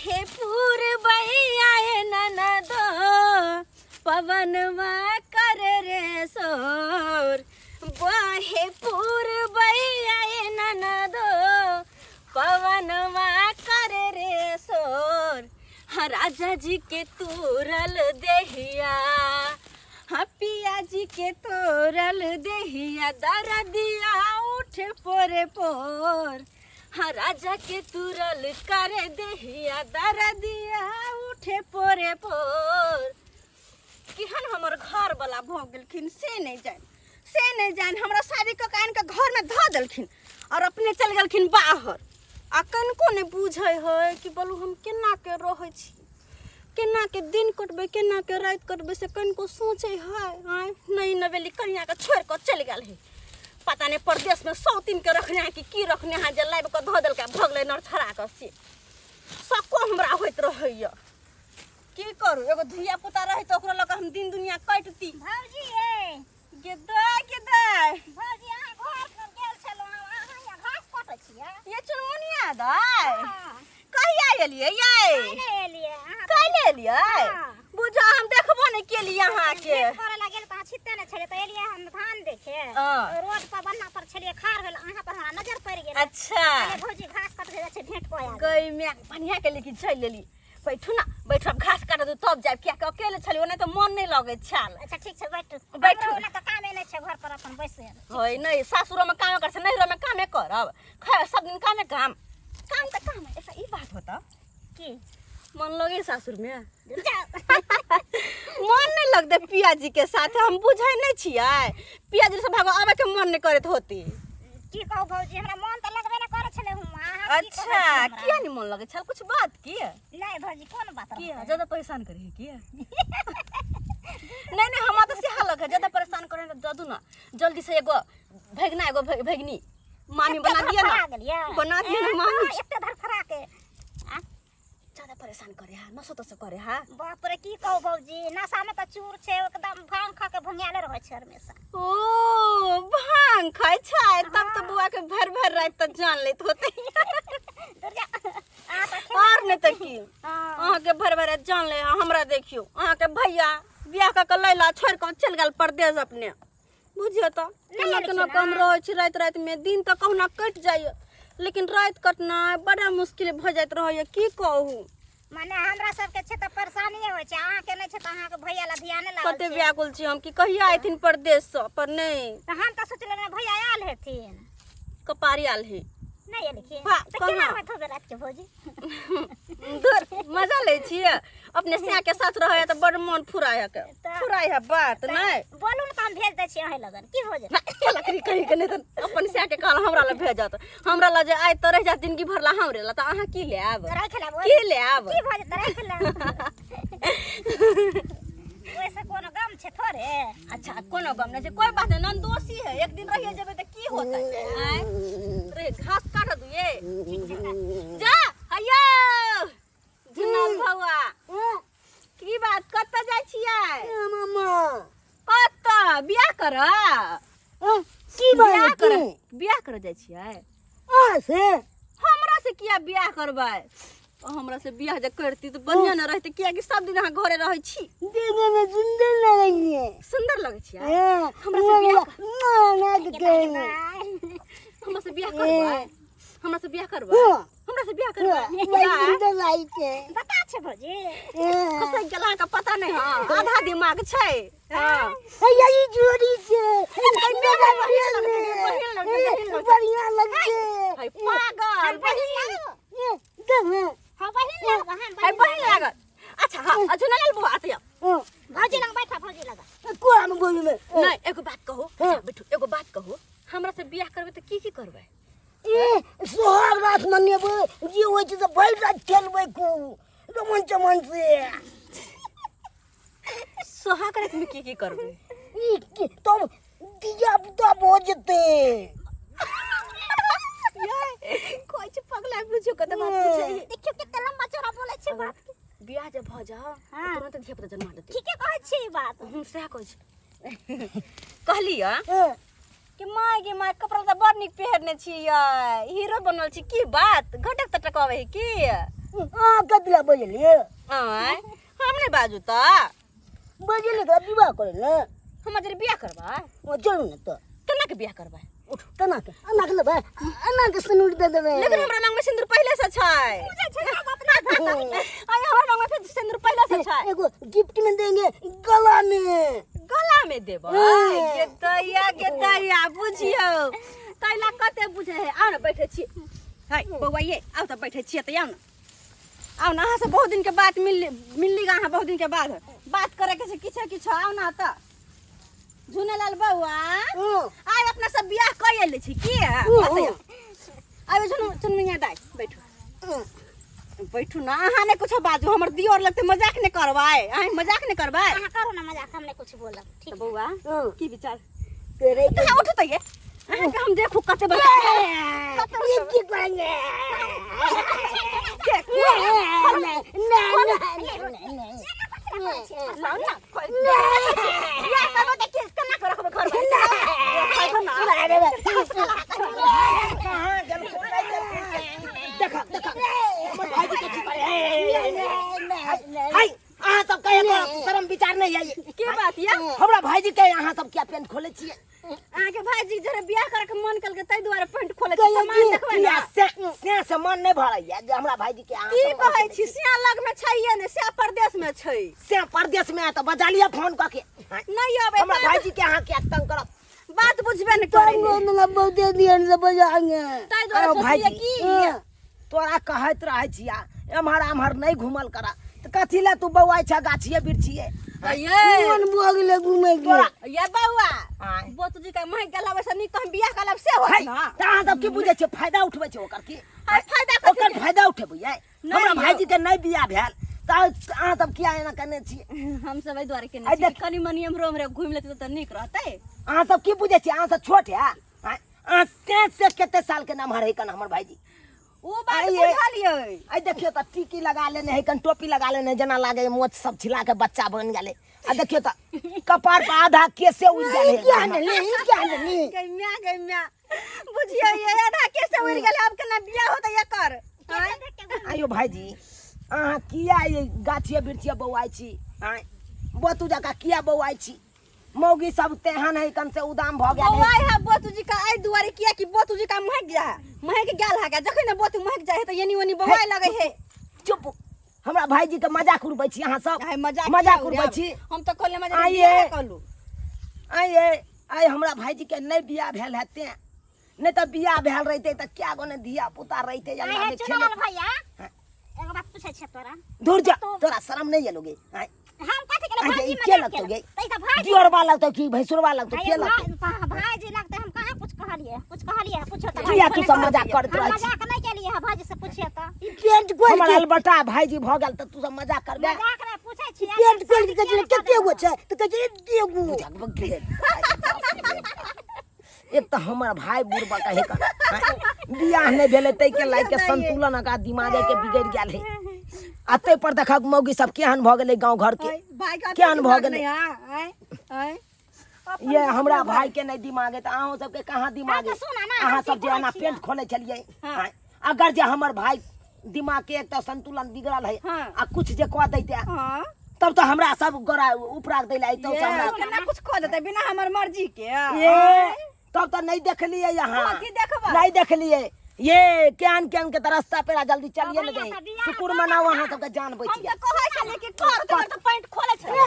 बहे पूरबैया ए ननदो, पवनवा कर रे शोर। बहे पूरबैया ए ननदो, पवनवा कर रे शोर। हाँ राजा जी के तोरल देहिया, हाँ पिया जी के तोरल देहिया, दरदिया उठ पोरे पोर। हाँ राजा के तुरल कर देहिया, दरदिया उठे पोरे पोर। केहन हमर घर वाला भऽ गेलखिन से नहि जान, से नहि जान। हमरा शादी कऽ के आनि कऽ घरमे धऽ देलखिन और अपने चलि गेलखिन बाहर, आ कनिको नहि बुझै है कि बोलू हम केना के रहै छी, केना के दिन कटबै, केना के राति कटबै, से कनिको सोचै है। आँय नहि नवेली कनिया के छोड़ि कऽ चलि गेल है, पता नहि परदेशमे सौतीन के रखने है कि की रखने है, जे लाबि कऽ धऽ देलकै भऽ गेलै नरछड़ा कऽ। से सक्को हमरा होइत रहैया, की करू, एगो धिया पुता रहे तऽ ओकरो लऽ कऽ हम दिन दुनिया काटती। भौजी ये गे दाय, गे दाय। भौजी अहाँ घर पर गेल छलहुँ, अहाँ यहाँ घास काटै छियै? ये चुनमुनिया दाय। हाँ। कहिया एलियै यै? काल्हि एलियै अहाँ। काल्हि एलियै? हाँ। बुझा हम देखबो नहि केलियै अहाँके। भेंट करऽ लए गेल तऽ अहाँ छिते नहि छलियै, तऽ एलियै हम धान देखे। हाँ। रोड पर बन्ना पर छलियै खाड़ भेल, अहाँ पर हमरा नजर पड़ि गेल। अच्छा। कहलियै, भौजी घास कटै जाइ छै, भेंट कऽ आबी। गई मैं बढ़िया के लेकिन चलि एली। बैठू ना, बैठू, अब घास काटऽ दू तब जायब, कियाकि अकेले छलियै, ओना तऽ मन नहि लगैत छल। अच्छा ठीक छै, बैठू। बैठू। हमरो ओना तऽ कामे नहि छै, घर पर अपन बैस। होय नहि, सासुरोमे कामे करै छै, नैहरोमे कामे करब, खैर सब दिन कामे काम, काम तऽ काम है। ऐसा ई बात होता की मन लगे सासुरमे? जाउ। मन नहि लगतै पिया जी के साथ, हम बुझै नहि छियै, पिया जी से भागो आबे के मन नहि करैत होती। की कहू भौजी, हमरा मन तऽ लगबे नहि करै छलै हुआँ। अहाँ की कहै अच्छा, छी हमरा? किया नहि मन लगै छल? कुछ बात की? नहि भौजी, कोन बात किया रहतै? ज्यादा परेशान करी है किया? नहीं नहीं, हमरा तऽ सएह लगे, ज्यादा परेशान करे तऽ दू ना जल्दी से एगो भगना, एगो भगनी मामी बना दिया ना, धड़फड़ा गेलियै। बना दिया ना ए, मामी। कहाँ एते धड़फड़ा के? आ? ज्यादा परेशान करे हा, नशो तशो करे हा? बाप रे, की कहू भौजी, नशा में तऽ चूर छै, एकदम भांग खा के भुंगियाले रहै छै हमेशा। ओ भांग खाइ छै तब तऽ बुआ के भर भर राति तऽ जान लेत होते। दूर जा, अहाँ तऽ खेबै। और नहि तऽ की, हाँ। अहाँके भर भर राति जान ले। हमरा देखियौ, अहाँके भैया बियाह कऽ के लैला छोड़ि कऽ चलि गेल परदेश अपने, बुझियौ तऽ नहि केना एलखिन केना कम हँ? रहै छी राति राति मे। दिन तऽ कहुना कटि जाइए, लेकिन राति कटनाइ बड़ा मुश्किल भऽ जाइत रहैए, की कहू। माने हमरा सबके छै तऽ परेशानिए होइ छै, अहाँके नहि छै तऽ अहाँके भैया ला ध्याने लागल कते छै। व्याकुल छी हम कि कहिया अयथिन परदेशसँ, पर नहि। तऽ हम तऽ सोचलहुँ ने भैया आयल हेथिन। कपारी आयल है। नहि एलखिन? बा, तऽ केना कहाँ? होइत होबे रातिके भौजी? धुर, मजा लै छियै अपने सिया के साथ रहै तऽ बड़ मन फुराय है के तऽ- फुराय है बात नहि। बोलू ने तऽ हम भेज दै छी अहीं लगन, की भऽ जेतै? लकड़ी कहीं के नहि तऽ अपन सिया के कहल हमरा लए भेजत, हमरा लए जे आइ तऽ रहि जायत जिंदगी भर ला हमरे ला, तऽ अहाँ की लेब? राखि लेब। की लेब? की भऽ जेतै, राखि लेब, ओहिसँ कोनो गम छै थोड़े? अच्छा, कोनो गम नहि छै, कोई बात नहि, नंदोसी है, एक दिन रहिए जेबै तऽ की होतै? आँय रे, घास काट दिए जा। हैयो झुनल भौआ, की बात, कतऽ जाइ छियै? मामा। कतऽ? बियाह कर? की बियाह बात कर, बियाह कर जाइ छियै? आ से हमरा से किया बियाह करबै? हमरा से बियाह जे करती तऽ बढ़िआँ ने रहतै, कियाकि सब दिन अहाँ घरे रहै छी। देखे में सुंदर लगैए। सुंदर लगै छियै? हाँ। हमरा से बियाह ना के हमरा से बियाह करबै? हमरा से बियाह करबै? हाँ। हमरा से बियाह करबै? बड़ी सुंदर लागै छै। पता छै भौजी? खसकि गेल अहाँके पता नहि। हँ, आधा दिमाग छै। हँ। हैया ई जोड़ी छै। बढ़िआँ लगतै, बढ़िआँ लगतै, बढ़िआँ लगतै। बढ़िया लगतै। है पागल बहिन लागो। देख। हाँ बहिन लागो, हाँ। है बहिन लागल। अच्छा, हाँ, अच्छा नहि बुआ, आते भौजी लग बैठा, भौजी लग। कोरा में बोली में नहीं, एगो बात कहू। अच्छा, बैठू, एगो बात कहू, हमरा से बियाह करबै तऽ की की करबै? ए सोहाग रात मनेबै, जे होइ छै से भरि रात खेलबै खूब रमन चमन से। सोहाग रात में की की करबै? ई की तब दिया पुता भऽ जेतै। कोइ छै पगला, बुझियौ कते बात पूछै। देखियौ कते लम्बा चौड़ा बोलै छै बात। बियाह जब भऽ जाओ हाँ। तुरंत धिया पुता जन्मा देतै। ठीके कहै छी ई बात। हम सएह कहै छी, कहलियै हँ। कि माय गे माय, कपड़ा तऽ बड़ नीक पहिरने छी यै, हीरो बनल छी, की बात, घटक तटक अबै है की? अहाँ कतला बजलियै? आँय, हम नहि बाजू तऽ। बजलियै तऽ विवाह करै ने। हम जरे बियाह करबै। ओ चलू ने तऽ। केना के बियाह करबै? उठू, केना के? एना के लेबै, एना के सिनूर दे देबै। लेकिन हमरा मांग में सिंदूर पहिले से छै। आय, हमरा मांग में फिर सिंदूर पहिले से छै। एगो गिफ्ट में देंगे गला में। गला में देबै? हम्म। गे दैया, गे दैया, बुझियौ तैला कते बुझे है। आउ ने, बैठे छी। है बौआ, ये आउ तऽ बैठे छियै तऽ। आउ ने, आउ ने। अहाँ से बहुत दिन के बाद मिल मिलली गा। अहाँ बहुत दिन के बाद बात करे के छै किछो किछो। आउ ने तऽ झुनेलाल बौआ। आइ अपना सब बियाह कऽ लै छी की? आबे झुनु चुनमुनिया दाइ, बैठू, बैठू ना। अहाँ नहि कुछो बाजू, हमर दियोर लगते। मजाक नहि करबै अहाँ, मजाक नहि करबै। अहाँ करू ना मजाक, हम नहीं कुछ बोलब। ठीक। तऽ बौआ, की विचार तेरे कहाँ? उठू तऽ ये अहाँके हम देखू कते बच्चा। ये की करेंगे? नहीं नहीं नहीं नहीं। लाउ ना, बियाह करबै तऽ के केना के रखबै घर में? कहाँ गेल? देखा देखा, हमर भाईजी के की करे। हाय, अहाँ सब कहे शरम विचार नहीं है? के बात या? हमरा भाईजी के अहाँ सब क्या पेंट खोले छियै? अहाँके भाईजी जरे बियाह करे के मन कलके, ताहि दुआरे पेंट खोले छी। सामान देखबै ना। से से से मन नहीं भरैया जे हमरा भाईजी के अहाँ की सब। कहै छी, सिया लग में छैये ने, सिया परदेश में छै। से परदेश में है तऽ बजा लिअ फोन कऽ के। नहीं अबै। हमरा भाईजी के अहाँ क्या तंग करब? बात बुझबे ने करै है। बहुते दिन से बजाएंगे। ताहि दुआरे अरे सोचलियै भाईजी, की तोरा कहैत रहै छिया एम्हर आम्हर नहीं घुमल करा, तऽ कथी लए तू बौआइ छ गाछिए बिरछिए? ये मन भऽ गेलै घूमे के। तोरा ये बौआ, आँय। बोतू जी का महक गेला, वैसे नीक तऽ हम बियाह करब से होत है ना। तऽ अहाँ सब की बुझै छियै? फायदा उठबै छै ओकर की? आइ फायदा कथी? ओकर फायदा उठेबै यै? नहि हमरा यौ। भाईजी के नहीं बियाह भेल तऽ अहाँ सब किया एना केने छियै? हम सब एहि दुआरे केने आइ छी कि देख। कनि मनि एम्हरो ओम्हरे घुमि लेतै तऽ नीक रहतै। अहाँ सब की बुझै छियै? अहाँ सब छोट है आँय? अहाँ से से कते साल के नमहर है कन हमर भाईजी। ओ बात आइए। बुझलियै। आइ देखियौ तऽ टीकी लगा लेने है कन, टोपी लगा लेने है, जेना लागे मोछ सब छिला के बच्चा बनि गेलै। आ देखियौ तऽ कपार पर आधा केसे उड़ि गेल क्या है। नहीं, क्या नहीं। गै म्या, गै म्या, बुझियौ ये आधा केसे उड़ि गेलै, आब केना बियाह होतै एकर? आँय? आयो भाईजी, अहाँ किया ये गाछिए बिरछिए बौआइ छी? आँय, बोतू जकाँ किया बौआइ छी? मौगी सब तेहन है कन से उदाम भऽ गेल है। बौआइ है बोतू जी का एहि दुआरे किया कि बोतू जी का महक जा महक गेल है। जखन ने बोतू महक जाइ है तऽ एनी ओनी बौआइ लगै है। चुप, हमरा भाईजी के मजाक उड़बै छी अहाँ सब। आइ मजाक मजाक किया उड़बै उड़ायब? छी। हम तऽ कहलियै मजाक आइए। बियाह कहलू। आइए, आइ हमरा भाईजी के नहीं बियाह भेल है तें, नहीं तऽ बियाह भेल रहितै तऽ क्या गो ने धिया पुता रहितै आइ अंगना हे में चुनावल खेलैत। भैया, एगो बात पूछै छियै तोरा। दूर जा, तोरा शरम नहीं एलो गे? आँय, हम कथी केलौ? आइ भाईजी ई के मजाक लगतौ केलौ। गे? तै तऽ भाईजी दियोरबा लगतौ कि भैंसुरबा लगतौ? के लगतौ? भाईजी लगतै। हम कहाँ कुछ कहलियै? कुछ कहलियै? पूछो तऽ। किया तू सब मजाक करैत हम रहै छी? मजाक नहीं केलियै है, भाईजी से पूछिए तऽ। ई पेंट खोल हमर के अलबटा भाईजी भऽ गेल तऽ तू सब मजाक करबे? मजाक नहीं, पूछै छियै। पेंट खोल के कहै छलै कते गो छै, तऽ कहै छै एते गो। बुझक गेल। एक तऽ हमर भाय बुढ़बा कहे कर बियाह नहि भेलै ताहिके लाइ के संतुलन ओकरा दिमागे के बिगड़ि गेल है, आ ताहि पर देखक मौगी सब केहन भऽ गेलै गाँव घर के। भाई का केहन भऽ गेलै? आँय आँय, ये हमरा भाई के नहीं दिमाग है तऽ अहूँ सबके कहाँ दिमाग है? तऽ सुन ना, अहाँ हम सब की जे एना कहै छियै? पेंट खोले छलियै। हाँ। आँय, अगर जे हमर भाई दिमाग के एक तऽ संतुलन बिगड़ल है हाँ। आ कुछ जे कऽ दैते हाँ तब तऽ हमरा सब गोरा उपरा दै ला अइतौ ये हमरा। केना कुछ खो देतै बिना हमर मर्जी के? ये तब तऽ नहीं देखलियै यहाँ। कथी देखबै? नहीं देखलियै ये केहन केहन के तऽ रास्ता पेरा। जल्दी चलिए ने भैया, गई तऽ बियाह शुक्र मनाओ अहाँ सबके जान बचि हम गेल। तऽ कहै छलियै कि कर तऽ तऽ पैंट खोले छलै।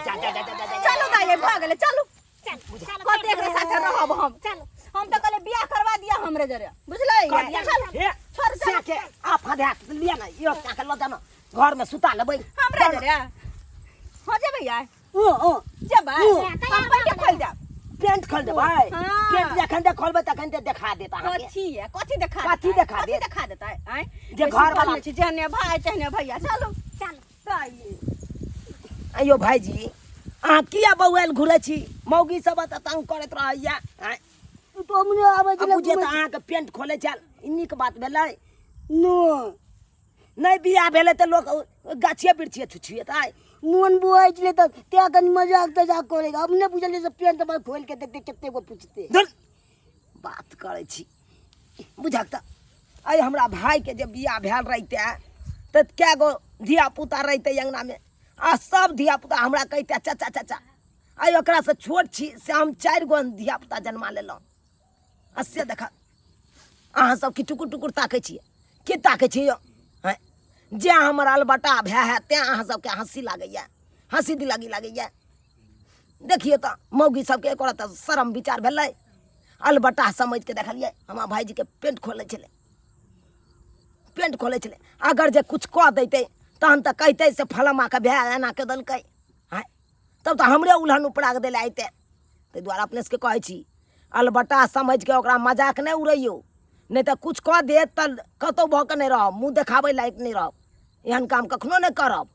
जा जा जा जा जा, जा। चलू दाइ, भऽ गेलै, चलू। चल चल। कते एकरा साथे रहब हम? चल। हम तऽ कहलियै बियाह करवा दिया हमरे जरे, बुझलै? कर दिया। चल। हे, छोड़, से चल। के आ फधा लिया ना, यो के लऽ जाना घर में सुता लेबै। हमरा जरे हो जेबै यार? ओ ओ जेबै। हँ, हम पैंट खोलि देब। पेंट खोल देबै? हाँ। पेंट जखन दे खोलबै तखन ते देखा देत अहाँके। कथी है? कथी देखा कथी देतै? देखा कथी देत? देखा देतै? आँय, जे बेसी घर वाला- बोलै छी, जेहने भाय तेहने भैया। चलू। चल। दाइ। आइयो भाईजी, अहाँ किया बौआयल घुरै छी? मौगी सब तऽ तंग करैत रहैया। आँय, तो हमरे आबै आब छलै। बुझिए तऽ अहाँके पेंट खोलै छल, ई नीक बात भेलै? नो। नहि बियाह भेलै तऽ लोक गाछिए बिरछिए छुछिएतै? मोन बुआइ छलै तऽ तें कनि मजाक तजाक करै। अब नहि बुझलियै से पेंट हमर खोलि के देखते कते गो पूछते। धुर, बात करै छी। बुझक तऽ आइ हमरा भाईके जे बियाह भेल रहितै। तऽ कए गो धियापुता रहितै अङ्गनामे आ सब धियापुता हमरा कहितै चाचा चाचा। आइ ओकरासँ छोट छी से हम 4 गो धियापुता जन्मा लेलहुँ। आ से देख अहाँ सब की टुकुर टुकुर ताकै छियै, की ताकै छियै यौ? आँय, जे हमर अलबटा भाय है तैँ अहाँ सबके हँसी लागैए, हँसी दिलगी लागैए। देखियौ तऽ मौगी सबके एको रत्ती शरम विचार भेलै? अलबटा समझिके देखलियै हमरा भाइजीके पेंट खोलै छलै, पेंट खोलै छलै। अगर जे किछु कऽ दैतै तहन तऽ कहितै से फलामाके भाय एना कऽ देलकै। आँय, तब तऽ हमरे उलहन उपरा कऽ दै लए अयतै। ताहि दुआरे अपने सबके कहै छी अलबटा समझिके ओकरा मजाक नहि उड़ैयौ, नहि तऽ किछु कऽ देत तऽ कतहु भऽ कऽ नहि रहब, मुँह देखाबै लायक नहि रहब। एहन काम कखनो नहि करब।